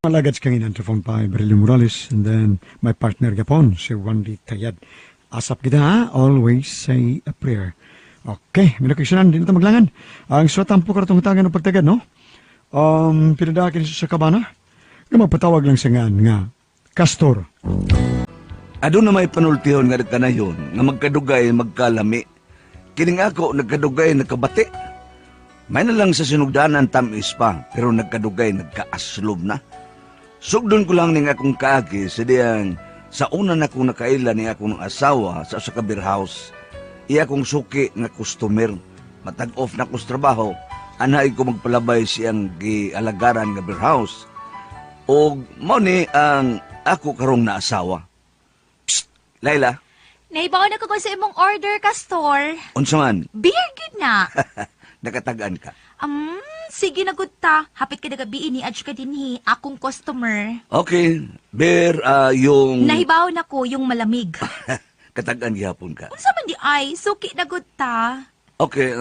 Alagad kang inan to pa Berlin Morales and then my partner gapon si Wandy Tayad. Asap kita ha, always say a prayer. Okay, minakiksanan, di na ta maglangan. Ang suwatan po karatong tangan ng pagtagad, no? Pinadakin sa kabana. Nga magpatawag lang sa ngan nga, Castor. Aduna may panultihon nga kanayon nga magkadugay magkalami. Kining ako nagkadugay nagkabati. May na lang sa sinugdanan tamis pa, pero nagkadugay nagkaaslob na. Sugdon ko lang ning akong kaagi sa diyang sa una na akong nakaila ni akong asawa sa usa ka beer house. Iya akong suki nga customer. Matag off na ko sa trabaho, anay ko magpalabay siyang gialagaran nga beer house. Og mao ni ang ako karong naasawa. Psst, Laila, Nahibaw na ko sa imong order, Castor. Unsa man? Beer gid na. Nakatagaan ka. Sige na gud ta. Hapit ka na gabi ni adyo ka dinhi, akong customer. Okay, beer yung Nahibaw na ko yung malamig. Katagaan gihapon ka. Unsa man di ay, suki na gud ta. Okay,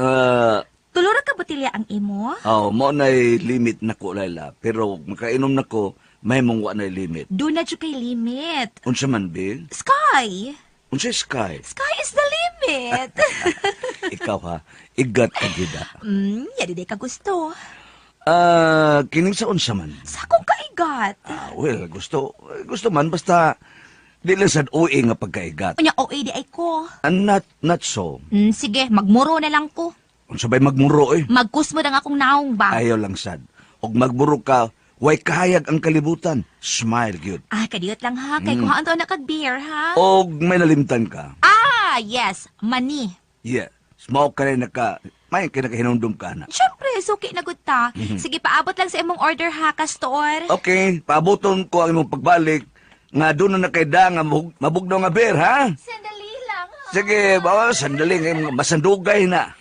Tulo ra ka botelya ang imo? Oh, mo na'y limit na ko, Laila. Pero makainom na ko, may mong wa na'y limit. Do na jud kay limit. Unsa man, be? Sky. Unsa sky? Sky is the limit. Ikaw ha, igat ka gida. Yadi day ka gusto. Kining sa unsa man? Sa akong kaigat. Ah, well, gusto, gusto man, basta di lang sad OA nga pagkaigat. Unya OA di ay ko. And not so. Sige, magmuro na lang ko. Unsa ba'y magmuro eh? Magkusmo ang akong naong ba? Ayaw lang sad. Og magmuro ka, way kahayag ang kalibutan. Smile gyud. Ah, kadiyot lang ha. Kay kuhaan to na kag beer ha. Og may nalimtan ka. Ah, yes. Mani. Yeah. Smoke ka rin naka, may kinakahinumdum ka na. Siyempre, suki na gud ta. Sige, paabot lang sa imong order ha, Castor. Okay, paaboton ko ang imong pagbalik nga doon na nakayda nga mabugnaw nga beer, ha? Sandali lang ha. Sige, bawa, sandali, nga masandugay na.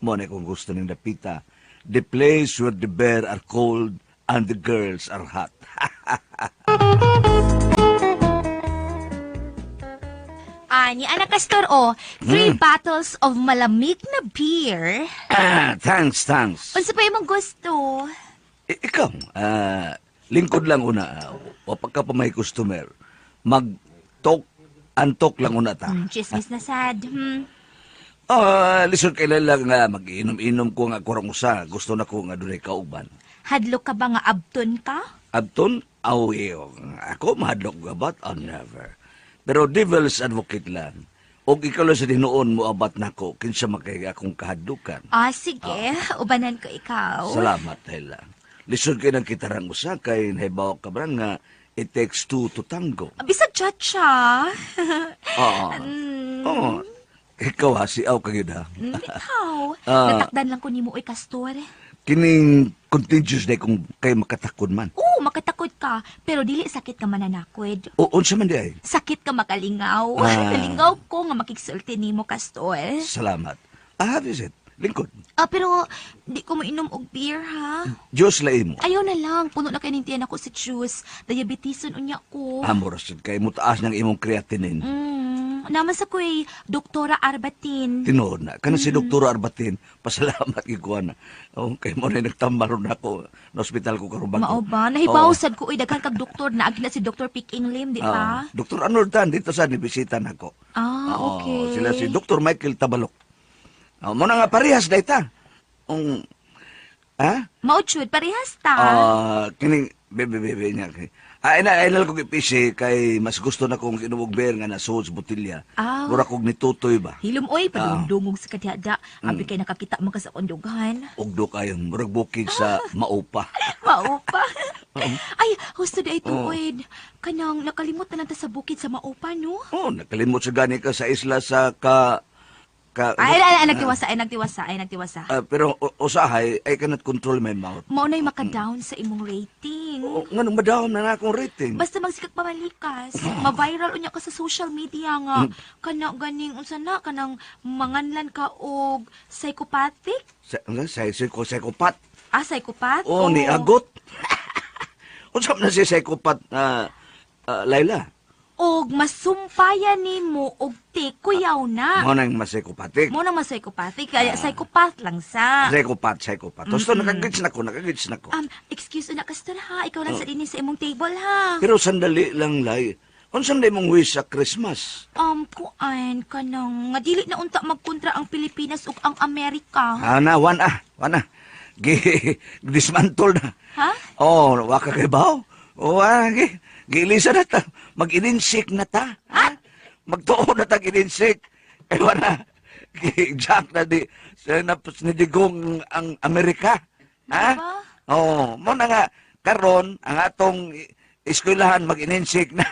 Mo na kung gusto ning dapita. The place where the bear are cold and the girls are hot. Ah, ni Ana Castor, oh. Three bottles of malamig na beer. Ah, thanks, thanks. Unsa pa imong gusto? Ikaw, lingkod lang una. O pagka pa may customer, mag-talk, antok lang una ta. Chismis na sad. Ah, lisod kay lang nga mag-inom-inom ko nga kurang usa. Gusto na ko nga dunay kauban. Hadlok ka ba nga abton ka? Abton, aw iyo. Ako mahadlok gabat, oh never. Pero devil's advocate lang. Og ikaw lang sa tinuon mo abat nako kinsa makay akong kahadlukan. Ah, sige. Ubanan ko ikaw. Salamat, Hela. Lisod kay nang kitarang usa kay nahibaw ka ba nga it takes two to tango. Bisag cha-cha. Oo. Oo. Ikaw ha, si aw kagyud ha. Ikaw. Ah. Natakdan lang ko nimo oy, Castor. Kining contagious day kung kay makatakod man. Oo, makatakot ka, pero dili sakit ka mananakod. O unsa man di ay? Sakit ka makalingaw. Ah. Nalingaw ko nga makigsulti nimo, Castor. Salamat. Ah, have is it? Lingkod. Ah, pero di ko mainom og beer ha. Diyos la imo. Ayaw na lang, puno na kay ning tiyan ako sa juice. Diabeteson unya ko. Amo ra sad kay mutaas ng imong creatinine. Naman sa ko'y Doktora Arbatin. Tinuod na. Kana si Doktor Arbatin, pasalamat gid ko ana. Oh, kay mo na nagtambaro na ako na ospital ko karon bago. Mao ba? Nahibaw sad ko oy daghan kag doktor na na si Dr. Pick Lim, di ba? Dr. Arnold Tan dito sa nibisita nako. Ah, Oo, okay. Sila si Dr. Michael Tabalok. Oh, mo na nga parehas dayta. Ha? Mao jud parehas ta. Ah, kining bebe bebe niya kay. Ah, ina ay ko kay kay mas gusto na kong inom og beer nga nasuod sa botelya. Ah. Mura kog nitutoy ba. Hilom oy, padungdungog sa kadiyada. Abi kay nakakita man ka sa kondugan. Ugdo kayo murag bukid sa Maupa. Maupa. Ay, husto di ay Oh. tuod. Kanang nakalimot na lang ta sa bukid sa Maupa, no? Oh, nakalimot sa gani ka sa isla sa ka ka Ay, ay, ay, nagtiwasa, ay, nagtiwasa, ay, nagtiwasa. Ah, pero usahay I cannot control my mouth. Mao na'y maka-down sa imong rating. Oh, nganong madawom na na akong rating. Basta magsikag pamalikas, ma-viral unya ka sa social media nga kana ganing unsa na kanang manganlan ka og psychopathic? Sa, sa, psychopath. Ah, psychopath? Oh, ni agot. Unsa man na si psychopath na Laila? Og masumpayan nimo og tik, kuyaw na. Mo nang ma-psychopathic. Mo na mas psychopathic, kaya psychopath lang sa. Psychopath, psychopath. Gusto nakagits na ko, nakagits na ko. Excuse na, Kastor, ha. Ikaw lang sa dinhi sa imong table ha. Pero sandali lang, Lay. Unsa man mong wish sa Christmas? Kuan kanang nga dili na unta magkontra ang Pilipinas ug ang Amerika. Ah, na, wan ah, wan ah. Gi, dismantle na. Ha? Oh, waka kay baw. Oh, ah, gi, giilisa na ta. Mag-ininsik na ta. Ha? Magtuo na ta ininsik. Eh, wala. Gi, jack na di, sa napos ni Digong ang Amerika. Ha? Diba? Oh, mo na nga, karon ang atong eskwelahan mag-ininsik na.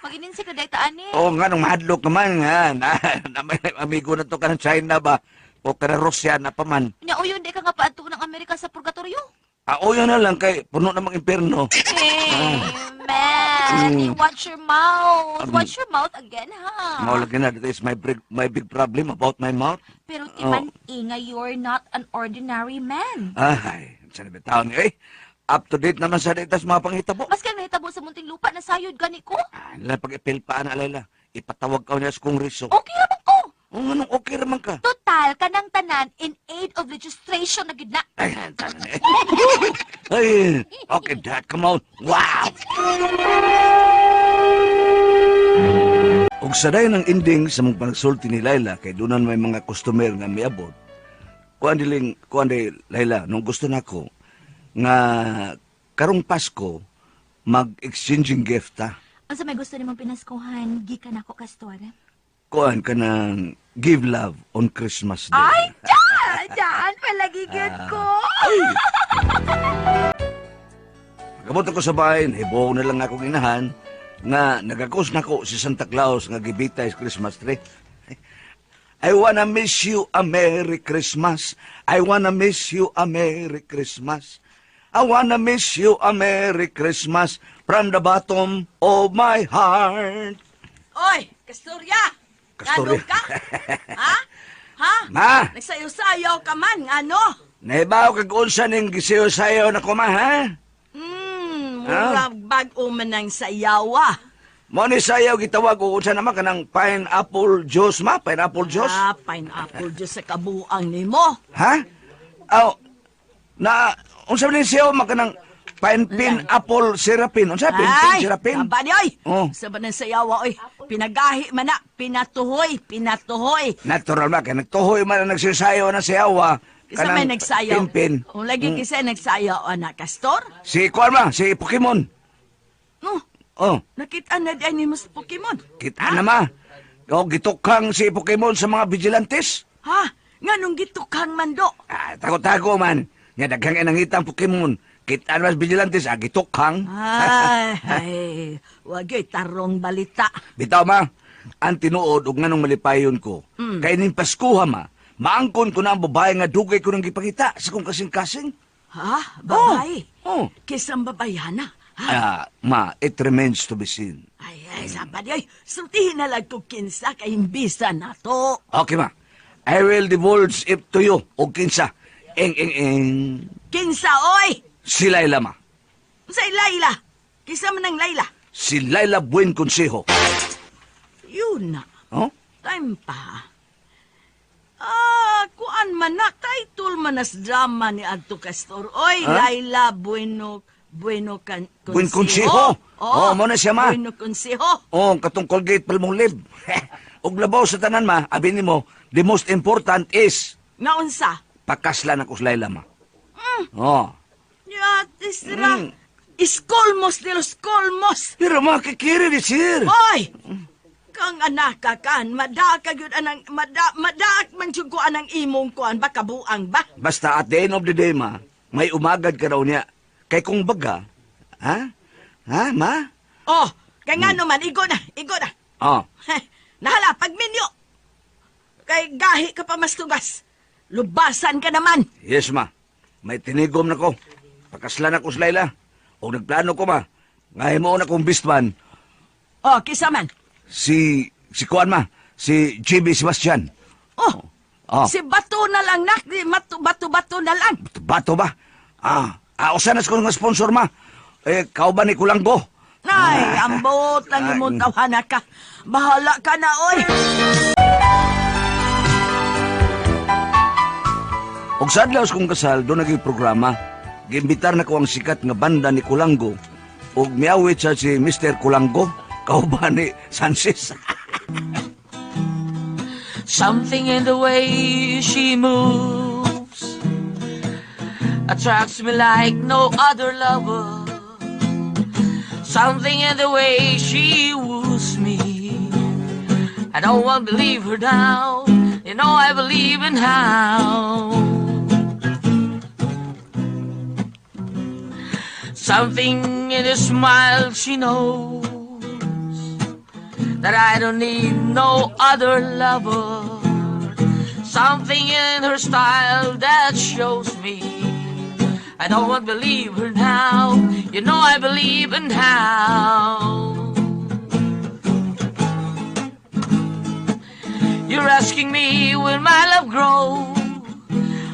Mag-ininsik na dahil ani. Oo nga, nung mahadlok naman nga. Na may amigo na to ka ng China ba? O ka na Russia na pa man. Nya uyon di ka nga paadto ng Amerika sa purgatorio. Ah, o yun na lang kay puno namang impyerno. Hey, man, you watch your mouth. Watch your mouth again, ha? Mao lagi na, that is my big problem about my mouth. Pero timan inga, you're not an ordinary man. Ay, sa nabi taon eh. Up to date naman sa data sa mga panghitabo. Maski ang nahitabo sa munting lupa na sayod gani ko. Ah, nila pag-ipilpaan, alayla. Ipatawag ka niya sa kongreso. Okay naman ko. Oh, anong okay raman ka? Total, kanang tanan in aid of legislation na gid na. Ay, tanan eh. Ay, okay, Dad, come on. Wow! Ug sa dayon ang ending sa mong panagsulti ni Laila kay dunan may mga customer nga miabot. Kuan diling kuan di Laila nung gusto nako nga karong Pasko mag-exchanging gift ta. Unsa may gusto nimong pinaskuhan, gikan ako, Kastor? Kuan ka ng give love on Christmas Day. Ay, dyan! Dyan palagi gyud ko. Pagabot ako sa bahay, nahibuong na lang akong inahan nga nagakos nako si Santa Claus nga gibitay sa Christmas tree. I wanna miss you a Merry Christmas. I wanna miss you a Merry Christmas. I wanna miss you a Merry Christmas from the bottom of my heart. Oy, Kasturya! Kasturya. Nganong ka? Ha? Ha? Ma! Nagsayaw-sayaw ka man, ngano? Nahibaw kag unsa ning gisayo-sayo na ko ma, ha? Murag bag-o man ang sayawa. Mo ni sayaw gitawag og unsa naman kanang pineapple juice ma, pineapple juice. Ah, pineapple juice sa kabuang nimo. Ha? Aw, na, unsa man siya makanang pine pin apple sirapin. Unsa pin pin sirapin? Aba ni oy. Oh. Sa ba ng sayawa oy? Pinagahi man na, pinatuhoy, pinatuhoy. Natural ba kay nagtuhoy man ang nagsisayo na siyawa. Kisa may nagsayaw. Pin pin. Kung lagi kisa nagsayaw ana, Kastor? Si kuan ma, si Pokemon. No, Oh, nakita na di ni mas Pokemon. kita na ma. O gitukang si Pokemon sa mga vigilantes. Ha? Nganong gitukang mando? Ah, tago-tago man. Nya daghang nangita ang Pokemon. Kita na mas vigilantes, ah, gitukang. Ay, ay, wagyo'y tarong balita. Bitaw ma, ang tinuod og nganong malipayon ko. Kay ning Paskuha ma, maangkon ko na ang babae nga dugay ko nang gipakita sa kong kasing-kasing. Ha? Babae? Oh. Kisang babayana? Ha? Ah, ma, it remains to be seen. Ay, ay, sabad ay, sultihin na lang ko kinsa kay imbisa na to. Okay ma, I will divulge it to you og kinsa. Eng eng eng. Kinsa, oy! Si Laila ma. Sa Layla! Kinsa man ang Layla? Si Laila Buen Consejo. Yun na. Oh? Time pa. Ah, kuan man na, title man as drama ni Adto Castor. Oy, Ha? Layla Bueno, Bueno Can Buen Consejo. Oh, mo na siya, ma. Bueno Consejo. Oh, katong Colgate Palmolive. Og labaw sa tanan ma, abi nimo, the most important is Naunsa? pakaslan ako sa Laila ma. Oh. Ya, tisra. Iskolmos de los colmos. Pero makikiri ni sir. Oy! Kang anak ka kan, madaka gyud anang mada madaak man jud ko anang imong kuan ba kabuang ba? Basta at the end of the day, ma, may umagad ka raw niya. Kay kung baga, ha? Ha, ma? Oh, kay ngano man igo na, igo na. Oh, Heh, nahala pagminyo. Kay gahi ka pa mas tugas. Lubasan ka naman. Yes, ma. May tinigom na ko. Pakaslan ako sa Laila. O nagplano ko, ma. Ngayon mo na kong best man. Oh, kisa man. Si Kuan, ma. Si GB Sebastian. Oh, Oh. si bato na lang nak, di mato bato bato na lang. Bato ba? Ah, ah usa na ko nga sponsor, ma. Eh, kauban ni Kulanggo. Ay, ambot lang imong tawhana ka. Bahala ka na, oy. Og sa adlaw sa kong kasal, doon naging programa. Giimbitar na ko ang sikat nga banda ni Kulango. Og miawit siya si Mr. Kulango, kauban ni Sanchez. Something in the way she moves attracts me like no other lover. Something in the way she woos me. I don't want to leave her now. You know I believe in how. Something in her smile she knows that I don't need no other lover. Something in her style that shows me I don't want to believe her now. You know I believe in how. You're asking me will my love grow?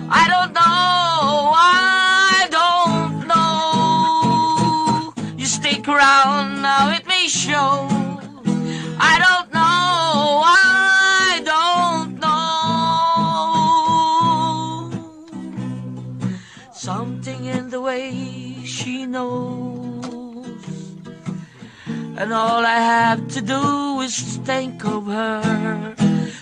I don't know. I don't know. You stick around now, it may show. I don't know. I don't know. Something in the way she knows. And all I have to do is think of her.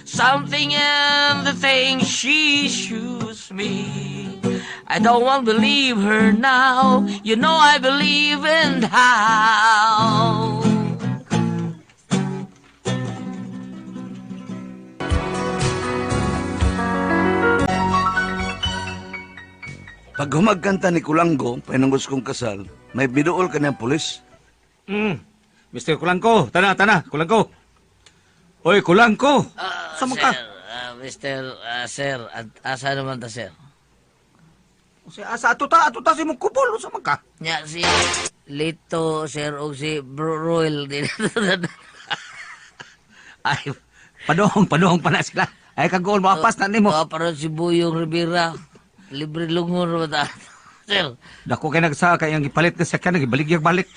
Something in the thing she shows me. I don't want to believe her now. You know I believe in how. Pag humagkanta ni Kulango, painanggos kong kasal, may biduol ka niyang pulis. Mr. Kulangko, tana, tana, Kulangko. Oy, Kulangko. Sa man ka? Sir, Mr. Sir, asa naman ta, sir? Si asa ato ta, ato ta si mong kubol, sa man ka? Nya si Lito, sir, og si Bro Royal din. Ay, padohong, padohong pa na sila. Ay, kagool, maapas na nimo. Oh, parang si Buyong Rivera. Libre lungon ba ta? Sir. Dako kay nagsa kay ang gipalit na sa kan gibaligyag balik.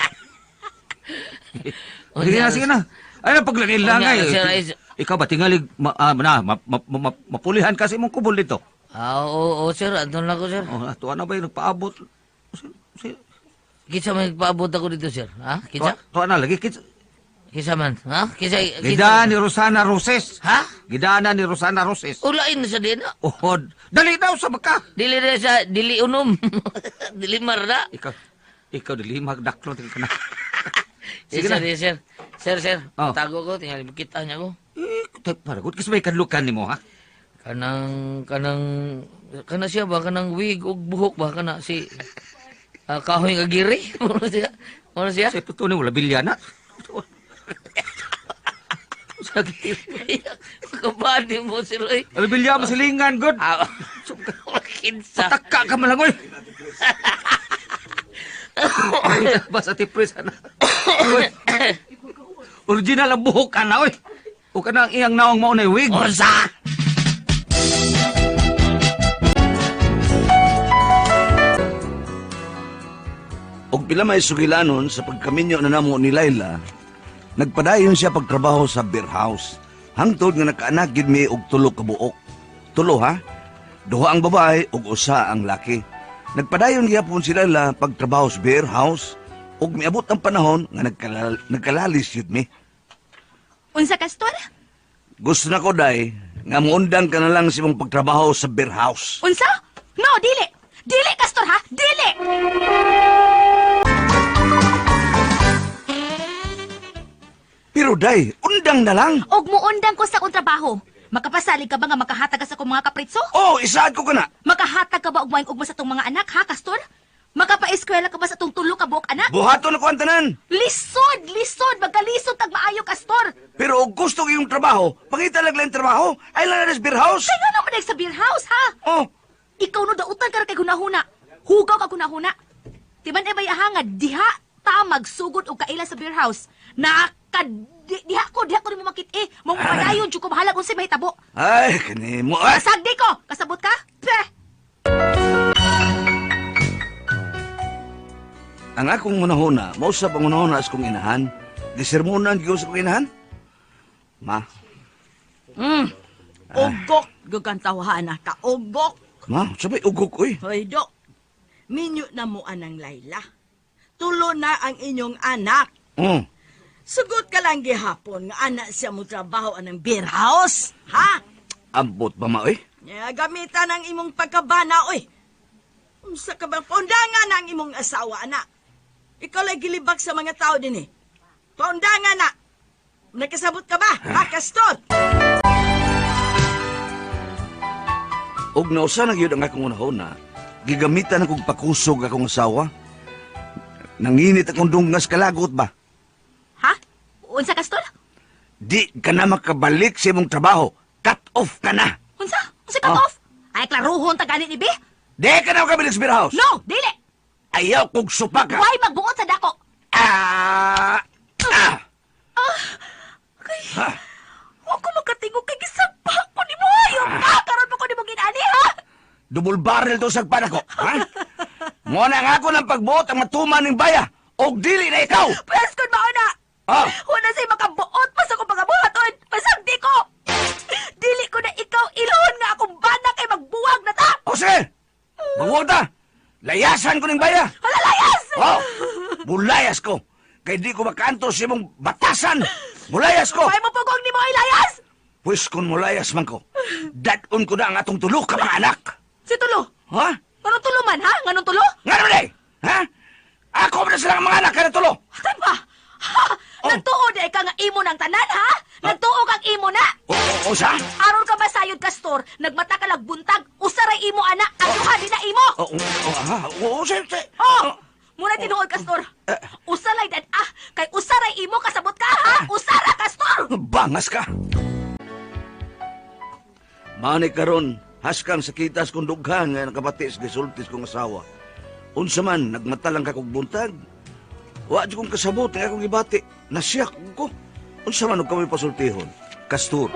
Sige na, sige na. Ay, paglanila Unya, nga. sir, ay, Ikaw ba tingali ma, ah, na, ma, ma, ma, mapulihan ka sa imong kubol dito? Ah, oo, oo, sir. Anton lang ko, sir. Oh, tuwa na ba yung nagpaabot? Si, si, Kinsa man nagpaabot ako dito, sir? Ha? tuwa, Kinsa? tuwa na lagi. Kinsa, Kinsa man? Ha? Kinsa? Kinsa? Gidaan ni Rosana Roses. Ha? Gidaan ni Rosana Roses. Ulain na sa din. Oh, dali daw sa baka. Dili na sa dili unom. Dili mar na. Ikaw, ikaw dili magdaklo tingin ka na. Sige Sige sir, na. yes, sir. Sir, sir. Oh. Tago ko tingali kita niya ko. Eh, paragot kasi may kadlukan nimo ha. Kanang kanang kana siya ba kanang wig ug buhok ba kana si kahoy nga giri. Mao siya. Mao siya. Sa totoo ni wala bilya na. Sa Kabady mo sir oy. Wala bilya masilingan good. Ah, kinsa. Pataka ka man lang oy. Basta tipres ana. Oy. Original ang buhok ana oy. O kanang iyang naong mao na wig. Unsa? Og pila may sugilanon sa pagkaminyo na namo ni Laila, nagpadayon siya pagtrabaho sa beer house. Hangtod nga nakaanak gid mi og tulo ka buok. Tulo ha? Duha ang babae ug usa ang laki. Nagpadayon gyapon si Laila pagtrabaho sa beer house ug miabot ang panahon nga nagkalalis yun mi. Unsa Castor? Gusto na ko day nga muundang ka na lang sa imong pagtrabaho sa beer house. Unsa? No, dili. Dili Castor ha? Dili. Pero day, undang na lang. Og muundang ko sa akong trabaho. Makapasalig ka ba nga makahatag ka sa akong mga kapritso? Oh, isaad ko ka na. Makahatag ka ba og maayong ugma sa atong mga anak ha, Castor? Makapaeskwela ka ba sa atong tulo ka buok anak? Buhaton ako ang tanan. Lisod, lisod, magkalisod tag maayo, Castor. Pero og gusto ko yung trabaho, pangita lang lang trabaho, ay lang na sa beer house. Kaya nga naman sa beer house, ha? Oh, Ikaw no dautan ka ra kay hunahuna. Hugaw ka hunahuna. Timan e nga diha ta magsugod og kaila sa beer house. Naka diha ko, diha ko nimo makit-i. Mo padayon jud ko bahala kung unsay mahitabo. ay, kani mo ay. Kasagdi ko, kasabot ka? Peh. Ang akong hunahuna, mausap ang hunahuna sa kong inahan. Gisermonan gyud sa kong inahan. Ma, Ugok gud kang tawhana ka. Ugok. ma, sabay ugok oy. Hoy do. Minyo na mo anang Layla. Tulo na ang inyong anak. Sugot ka lang gihapon nga anak siya mo trabaho anang beer house. Ha? Ambot ba ma oy? Ya, gamitan ang imong pagkabana, oy. Unsa ka ba? Paundangan ang imong asawa, anak. Ikaw lay gilibak sa mga tao din eh. Paundangan na. Nakasabot ka ba? Ha, Kastor? Og nausa na gyud ang akong hunahuna, gigamitan akong pakusog akong asawa. Nanginit akong dunggas kalagot ba? Ha? Unsa Kastor? Di ka na makabalik sa imong trabaho. Cut off ka na. Unsa? Unsa cut Ah. off? Ay klaruhon ta gani ni bi? Di ka na makabalik sa beer house. No, dili. Ayaw kong supaka. Why magbuot sa dako? Ah! Ah! Kay, wa ko makatingog kay gisagpa ko nimo. Ayaw ka karon pa ko nimo ginani ha. Double barrel to sagpan ako. Ha? Muna nga ako ng pagbuot ang matuman ng baya. Og dili na ikaw. Pwes kun mao na. Ah. Wala say makabuot pa sa akong pagabuhaton. Pasagdi ko. Dili ko na ikaw ilon nga akong bana kay magbuwag na ta. O sige! Magbuot ta! Layasan ko ng baya! Wala layas. Oh! Bulayas ko! Kay di ko makaanto sa imong batasan! Bulayas ko! May mo pugong nimo ay layas. Pwes kung mulayas man ko, dadon ko na ang atong tulo ka mga anak! Si tulo. Ha? Nganong tulo man ha? Nganong tulo? Nga naman eh! Ha? Ako ba na silang mga anak ka na tulo? Atay pa. Ha? Oh. Nagtuo di ka nga imo ng tanan ha? Nagtuo kang imo na. O, o, o sa? Aron ka ba sayod Kastor? Nagmata ka lag buntag, usaray imo ana, ang duha di na imo. O, o, o, ha? O, o, sa, sa. Oh! Muna tinuod Kastor. Usalay dad ah, kay usaray imo kasabot ka ha? Usara Kastor. Bangas ka! Mani karon, haskang sa kitas kong dughan nga nakabati sa gisultis kong asawa. Unsa man, nagmata lang ka kog buntag. Wa jud kong kasabot nga akong gibati. Nasiyak ko. Unsa man og kami pasultihon? Kastur.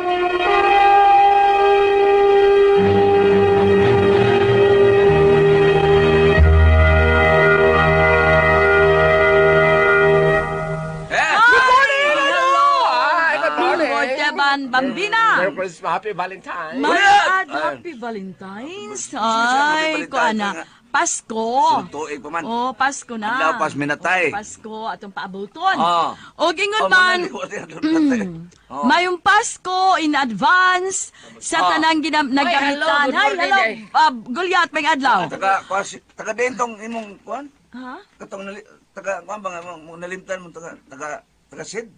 Good morning! Hello! Hi, good morning. Morteban Bambina! Merry Christmas, Happy Valentine's. My Ulit! God, Happy Valentine's! Sige, Happy Ay, ko ana, Pasko! Sunod tuig pa man. Oh, Pasko na. Adlaw pas minatay. Oh, Pasko, atong paabuton. Ah. O gingon Oh, man, mga liwat yan, natay. Oh. mayong Pasko in advance sa Ah. tanang nagamitan. hello, good Hi, morning, hello. day. Ah, Gulyat, may adlaw. Taga kwasi, taga dentong imong kuan? Ha? Katong nali, taga kuan ba nga mong nalimtan mo taga taga taga sid?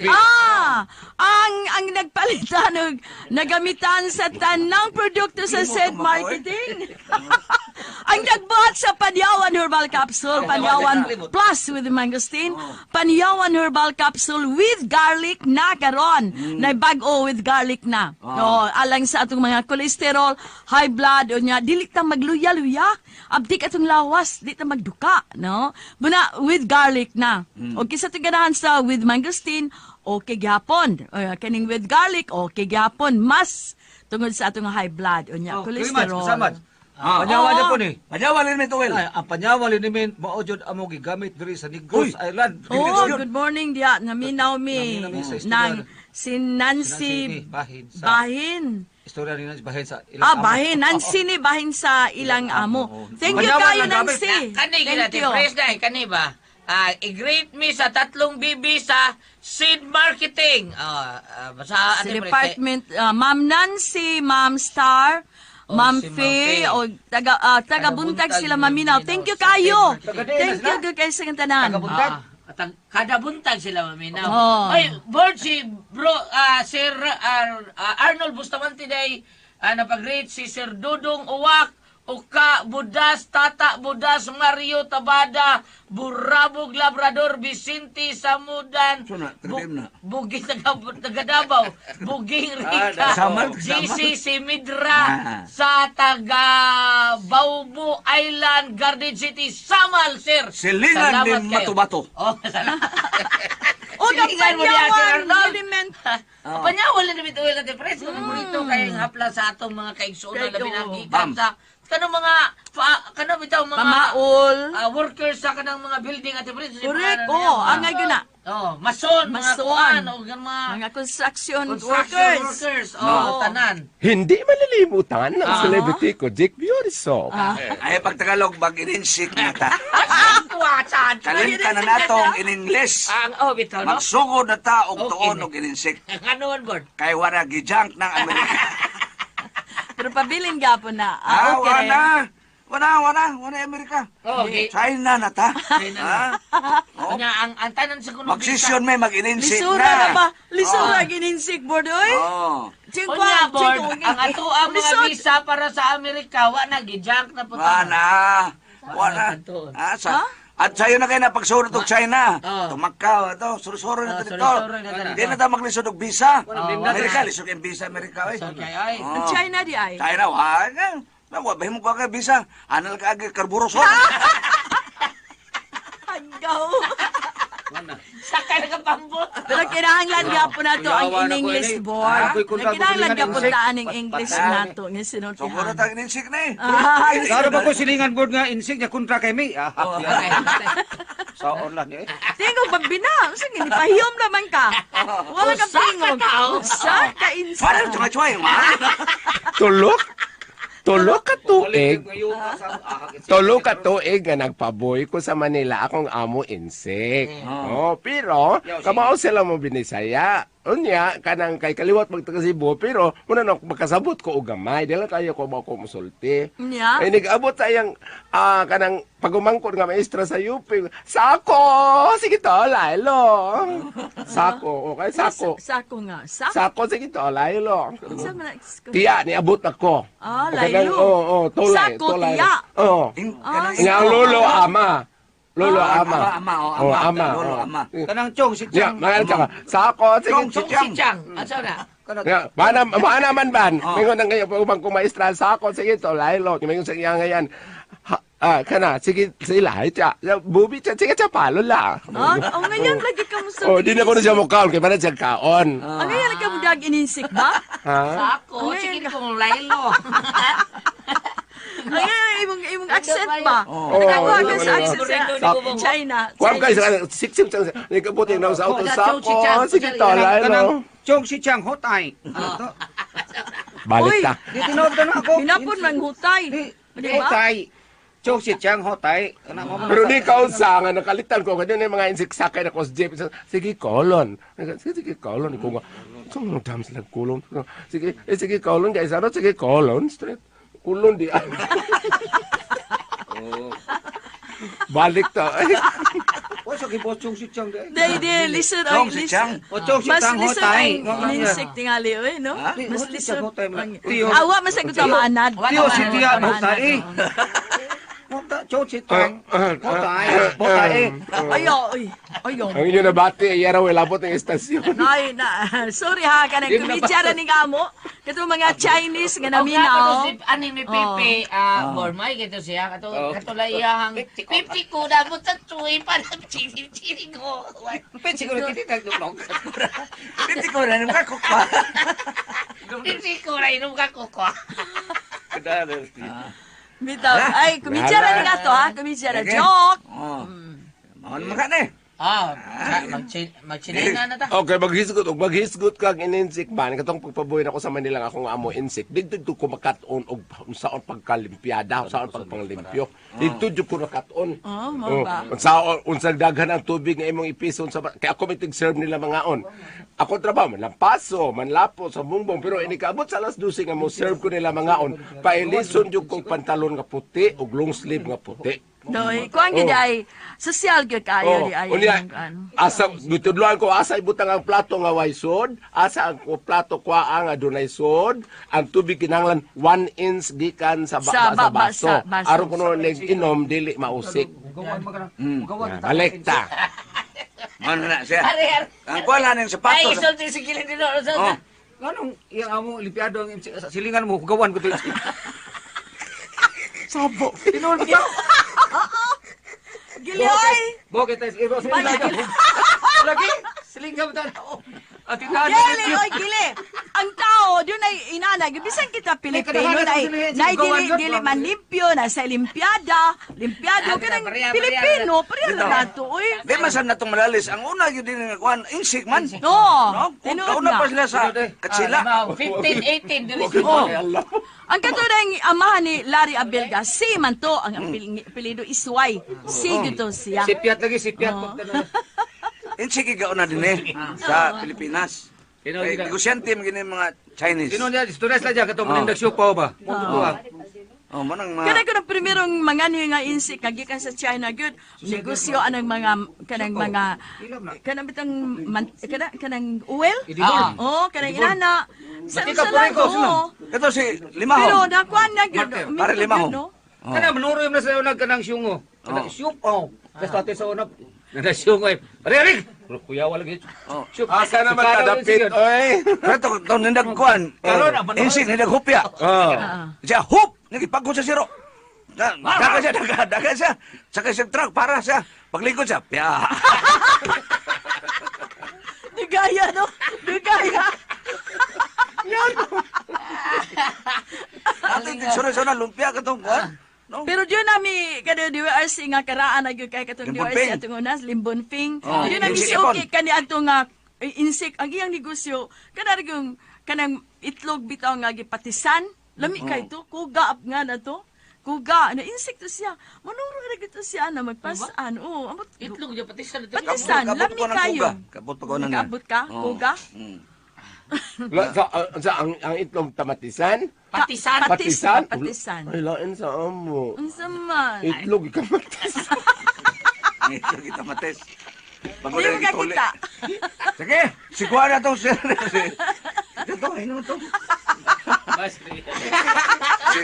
Ah, ang nagpalitan og nagamitan sa tanang produkto sa Hindi mo said kamakaw, eh. marketing. Ang nagbuhat sa Panyawan Herbal Capsule, Panyawan Plus with mangosteen, Panyawan Herbal Capsule with garlic na karon. Na bag-o with garlic na. No, alang sa atong mga cholesterol, high blood unya dili ta magluya-luya. Abdik atong lawas, di ta magduka, no? Muna with garlic na. Okay sa ganahan sa with mangosteen, okay gyapon. Kaning with garlic, okay gyapon. Mas tungod sa atong high blood unya Oh, cholesterol. Kasama. Ah. Panyawa na po ni. Panyawa rin ito, Will. Ay, ang panyawa ni min mao jud amo gigamit diri sa Negros Uy. Island. Oh, good morning diya. Naminaw mi Naminaw mi sa istorya. nang si Nancy Nancy Bahin sa- Bahin. Istorya ni Nancy Bahin sa ilang Ah, amo. Bahin. Nancy ni Bahin sa ilang amo. amo. Thank you Panyawa kayo, lang gamit. Nancy. Kani Thank gina you. Pres na kani ba? Ah, i-greet me sa tatlong BB sa seed marketing. Ah, ah, basta Sa Ate Pres, eh, department, Ma'am Nancy, Ma'am Star, Oh, Ma'am si Ma'am Faye, Faye. o taga buntag Taga-buntag sila maminaw. maminaw. Thank you Sa kayo. seed marketing. Thank you good kayo sa tanan. Taga-buntag. Ah, kada buntag sila maminaw. Oh. Ay, board si bro Sir Arnold Bustamante day napag-greet si Sir Dudong Uwak, Uka Budas, Tata Budas, Mario Tabada, Burabog Labrador, Vicente Samudan, So na, taga-DM na. Bugi taga Davao, Buging Ah, Rica, Samal, Samal. GC Simidra, Ah. sa taga Baubo Island, Garden City, Samal, sir. Silingan Salamat ni kayo. Matubato. Oh, salamat. O, Silingan mo niya, Sir Panyawan, Arnold. element. Oh. Panyawan na namin ito, Ate Pres. Kung ito kay hapla sa atong mga kaigsunan, Kay- labi na oo. gikan Ma'am. sa Kanang mga kanang bitaw mga Pamaol. Workers sa kanang mga building, Ate Pres. Correct, oh, angay gyud na. Oh, mason, mga Mason. kuan o mga Mga construction, construction workers. workers. Oh, tanan. Hindi malilimutan ang celebrity ko, Jake Bioriso. Ay, pag Tagalog, bag ininsik na ta. Kuwasan. Kalimta na natong in English. Ang oh bitaw no. Magsugod na ta og Okay. tuon og ininsik. Ano man board? Kay wala gijunk ng Amerika. Pero pabilin gapon na. Ah, Ah, okay. wala. Wala, wala. Wala Amerika. Oh, okay. China na ta. China na. Ha? Oh. Nya ang tanan sa kuno. Magsisyon may mag-ininsik Lisura na. na ba? Lisura gininsik board oy. Oh. Chingkwa, Unya board, chingkwa. ang ato ang mga Lisod. visa para sa Amerika wa na gijunk na po Wala. Wala. Wala kantoon. Ah, sa, at sayo na kayo na pagsurot og China. Oh. Tumakaw ato, surusuro na Oh, to dito. surusuro na to. Hindi na ta maglisod og visa. Oh, Amerika, lisod ang visa Amerika oy. Okay, ay. Oh. China di ay. China, wa na. Wa ba mo ka visa? Anal ka agi karburoso. Hanggaw. Sakay na ka pambot. Pero kinahanglan gapon nato ang Kuyawa na ko in-English ini. board. Ako'y kontra ko Kinahanglan silingan gapon insect. taan ang English Patay. nato nga Suguro sinultihan. ta ininsik na eh. Klaro ba ko silingan board nga insik niya kontra kay mi? Ah, Saon lang eh. Tingog pagbina, sige nipahiyom naman ka. Wala ka Usa ka tingog. tao. Usa ka insa. Parang chuay-chuay, ma. Tulok? Tulo ka tuig. Tulo ka tuig nga nagpaboy ko sa Manila akong amo insik. Oh, pero kamao sila mo binisaya. Unya kanang kay kaliwat magtaga Cebu pero muna na makasabot ko og gamay dili kayo ko mo ko musulti. Nya? Ay nag-abot sa iyang kanang pagumangkon nga maestra sa UP. Sako! Sige to, Lailo. Sako, okay, sako. Sako nga. Sako. Sako sige to, Lailo. Sa man Tiya, niabot ako. Ah, Okay, laylo. Oo, oh, tulay, Sako, tulay. tiya. Oo. Ah, Nga ang lolo, ama. Lolo, ama. Ama, ama, oh, ama. Oh, ama. Lolo, oh. ama. Kanang chong si Ya, Chang. mahal ka. Sako, sige. Chong, si Chong si Chang. Asa na? Ya, mana, mana man ban. Oh. Mingon ang ngayon, pag kong maestra, sako, sige, tulay, lo. Mingon sa iya ngayon. Ha, kana, sige, sila, siya. Bubi, siya, sige, siya, palo la. Ah, oh, ngayon lagi ka mo sa Oh, di na ko na siya mukaon, kay para siya kaon. Ang ngayon lagi ka mo dag ininsik ba? Ha? Sako, sige kong laylo. Ang ngayon imong imong accent ba? Oh, Nakakuha ka oh, sa oh, accent sa China. Kuwam kayo, siksip, nagkabuti na sa auto, Oh, sako, si Chang, sige, tulay, lo. Kanang chong si Chang hotay. Ano to? Balik Uy. ta. Di tinuod na ako. Hinapon man hutay. Di Di ba? hotay. Chong si Chang hotay. Kana mo man. Pero di ka usa nga nakalitan ko kanya yung mga insik sakay na ko sa jeep. Sige kolon. Sige sige kolon ko nga. Saan mo dam sila kolon? Sige eh, sige kolon guys. Ano sige kolon straight. Kulon di. Balik ta. Wa sa gibot chong si Chang di. Di, di, listen, Chong ay, si listen. Chang. O chong si Mas Chang listen hotay. ang ininsik tingali, oy, no? Mas Di, listen. hotay man. ang- Tiyo. Awa, mas ko tamaanad. Tiyo si Tia hotay. Hotay chong si Chang hotay. Hotay. Ayo, oy, ayo. Ang inyo nabati ay yaraw ilabot ng estasyon. Nay, na, sorry ha, kanang kumidyara ni kamo. Kato mga Chinese nga Ang naminaw. si ani ni Pepe, Bormay kito siya kato katulay iyang 50 ko na mo sa tsuy para chini ko. Pwede siguro kita tagdulong. Hindi ko na nung kakukwa. 50 ko na inom ka ko ko. Bitaw. Ay, kumidyara ni kato ha, kumidyara. Sige. Joke! Oh. Maon man ka na eh. Ah, magchinina na ta. Okay, maghisgot og maghisgot kag ininsik man katong pagpabuhi nako sa Manila nga akong amo insik. Didto jud ko makat-on og unsaon pagkalimpyada, unsaon pagpanglimpyo. Didto jud ko nakat-on. Oh, mao ba? Unsaon unsang daghan ang tubig nga imong ipison sa kay ako may tig-serve nila mga on. Ako trabaho man lampaso, man lapo sa bungbong pero ini kaabot sa alas 12 nga mo serve ko nila mga on. Pailison jud kong pantalon nga puti ug long sleeve nga puti. Doy, kuang gid ay social gyud kayo di ay. Unya, imong ano. asa gitudloan ko asa ibutang ang plato nga way sod, asa ang plato kwa nga dunay sod, ang tubig kinahanglan 1 inch gikan sa ba, Sa sa, baba, baso. sa baso. Aron kuno nig inom dili mausik. Gawan Balik ta. Maon na siya. Are, are. Ang kuha lang yung Ay, sapatos. isulti si Kilin dino. Oh. Nganong iyang amo limpyado ang sa silingan mo gawan ko to. Sabo. Tinuod ba? Gili oy. Bokit tayo. Silingan. Lagi silingan ta. Ati tahan. Dili, oy, dili. Ang tao, doon ay inana. Bisan kita Pilipino, kadaghanan na, sa sila, na sa dili, gawan, dili man limpyo, na sa limpiada, limpiado, kanang pareha, Pilipino, pareha na nato, oy. Di man sad natong malalis. Ang una yun din nga kuan, insik man. No, No? tinuod Kauna na. pa sila sa Katsila. 15, 18, dili. Oh. Ang katurang amahan ni Larry Abelga, si man to, ang apelido Isway. Si gito siya. Sipiat lagi, sipiat. Oh. Insik ikaw na din eh sa Pilipinas. Tinuod Kay gina. negosyante man gini mga Chinese. Sino niya? Students lang dyan, katong Oh. oh. nagsiupaw ba? Oh. Oh, manang mga Kana ko na primerong mga niyo nga insik kagikan sa China gyud negosyo anang mga kanang mga kanang bitang man, kana kanang oil. Idibol. Oh, kanang inana. Sa Batika sa po rin lang, ko, sino? oo. Ito si Limahong. Pero nakuan na gyud. Martel. Pare minto Limahong. gyud, no? Oh. Kana manuro yung nasa unag kanang syungo. Kanang siupaw. Basta ate sa unag. Nana syungo eh. Pare, arig! Kuya, wala gid. Oh. Syup. Asa naman kadapit, oy. Pero ito, ito nindag kuan. Karon, ang panahon. Insik nindag hupya. Oh. Siya, hup! Nagipagod sa siro. Daga siya, daga, daga siya. Sakay siya truck, para siya. Paglikod siya, pya. Dugaya no. Dugaya. Ato yung sura na lumpia ka tong kuan. No? Pero diyon nami kada DYRC nga karaan na gyud kay katong Limbon DYRC Ping. atong unas Limbon Ping. Oh, Diyon nami Insik si Ipon. okay kani ato nga eh, insik ang iyang negosyo kana ra yung kanang itlog bitaw nga gipatisan. Lami kay to kuga nga na to. Kuga na insik to siya. Manuro ra gyud to siya na magpasan. Oo, amot Itlog niya pati sa Patisan, Kabot lami ko ng kayo. kuga. Kabot pa ko ng Nakaabot ka? Oo. Kuga? Sa ang itlog tamatisan? Patisan. Patisan. Patisan. Ay, lain sa amo. Unsa man? Itlog kamatisan. Ito kita mates. Bago Di na mo ituli. kakita. Sige, sikuha na tong sir. Ito, ayun naman to. Si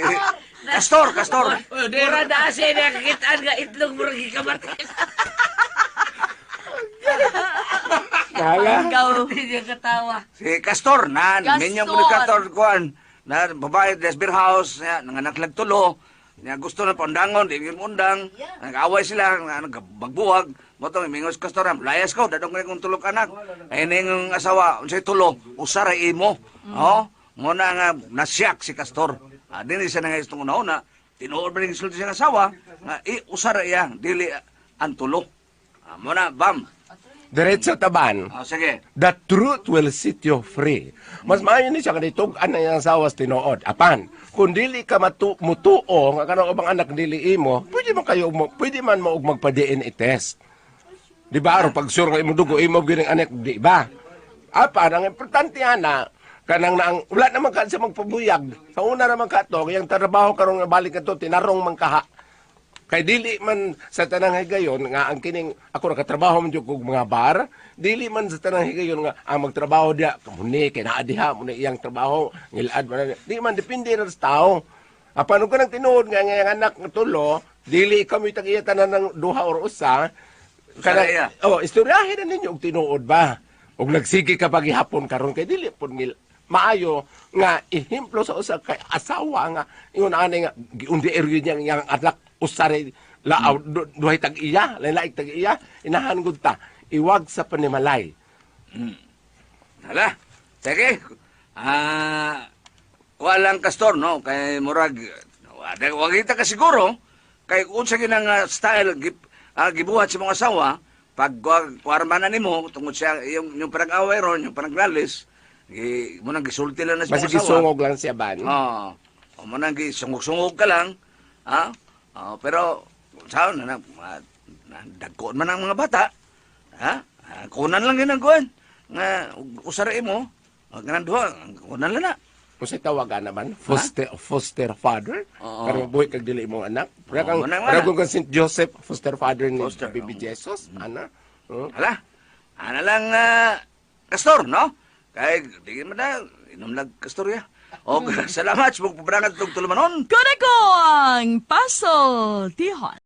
Castor, Castor. Mura na kasi nakakitaan nga itlog mura gikamatis. Kala. Ikaw. Hindi niya katawa. Si Castor, na, Castor. minyong ko ni Castor, kuan, na babae, des beer house, niya, nanganak lang tulo, niya gusto na paundangon, di yung undang, nag-away sila, nga, nagbuwag, mo to, mingos Castor, na, layas ko, dadong ko kong tulog anak, ay ning asawa, unsay tulo, usara imo, oh, mo na nga, nasyak si Castor, ah, dinhi siya na nga itong una-una, tinuod ba rin sulti siyang asawa, nga, i, usara iya, dili ang tulo. Ah, mo na, bam. Diretso taban. Ah, sige. The truth will set you free. Mas maayo ni siya nga ditug-an na iyang sawas tinuod. Apan, kung dili ka mutuo nga kanang ubang anak dili imo, pwede man kayo pwede man mo og magpa-DNA test. Di ba aron pag sure nga imong dugo imo gyud ang anak, di ba? Apan ang importante ana kanang na ang wala naman ka sa magpabuyag. Sa una naman ka to, yang trabaho karon nga balik ka to tinarong man kaha. Kay dili man sa tanang higayon nga ang kining ako nakatrabaho man jud kog mga bar, dili man sa tanang higayon nga ang magtrabaho diha muni kay naa diha muni iyang trabaho ngilad man na. Di man depende ra sa tao. Apan ug kanang tinuod nga nga iyang anak nga tulo, dili kami tag iya tanan ng duha or usa. Istorya. Oh, istoryahin na ninyo og tinuod ba. Og nagsige ka pag gihapon karon kay dili pud ngil maayo nga ehemplo sa usa kay asawa nga ingon ani nga giundi eryo niya ang iyang anak usare laaw duhay tag iya lain tag iya inahan gud ta iwag sa panimalay. Hala, sige. Ah, walang Castor, no? Kay murag, wag kita ka siguro, kay unsa ginang style gibuhat sa mga asawa, pag kuarma na nimo tungod siya yung panag-away ron, yung panaglalis, gi mo nang gisulti lang na sa Basta mga asawa. gisungog lang siya ban. Oo. O mo nang gisungog-sungog ka lang, ha? Oh, pero saan na, na dagkoon man ang mga bata. Ha? Ah, kunan lang yun ang kuan. Nga usara mo. Wag nga nang duha, kunan lang na. Kung sa tawagan naman, foster father. Oo. Karon mabuhi kag dili imong anak. Para kang Oo, manang para mana. kung kang St. Joseph, foster father ni Foster, Baby oo. Jesus, ana. Oh. Hala. Ana lang Castor, no? Kay di man na inom lag Castor ya. Og salamat sa pagpabrangat tug tulumanon. Kuno ko ang Puzzle Tihon.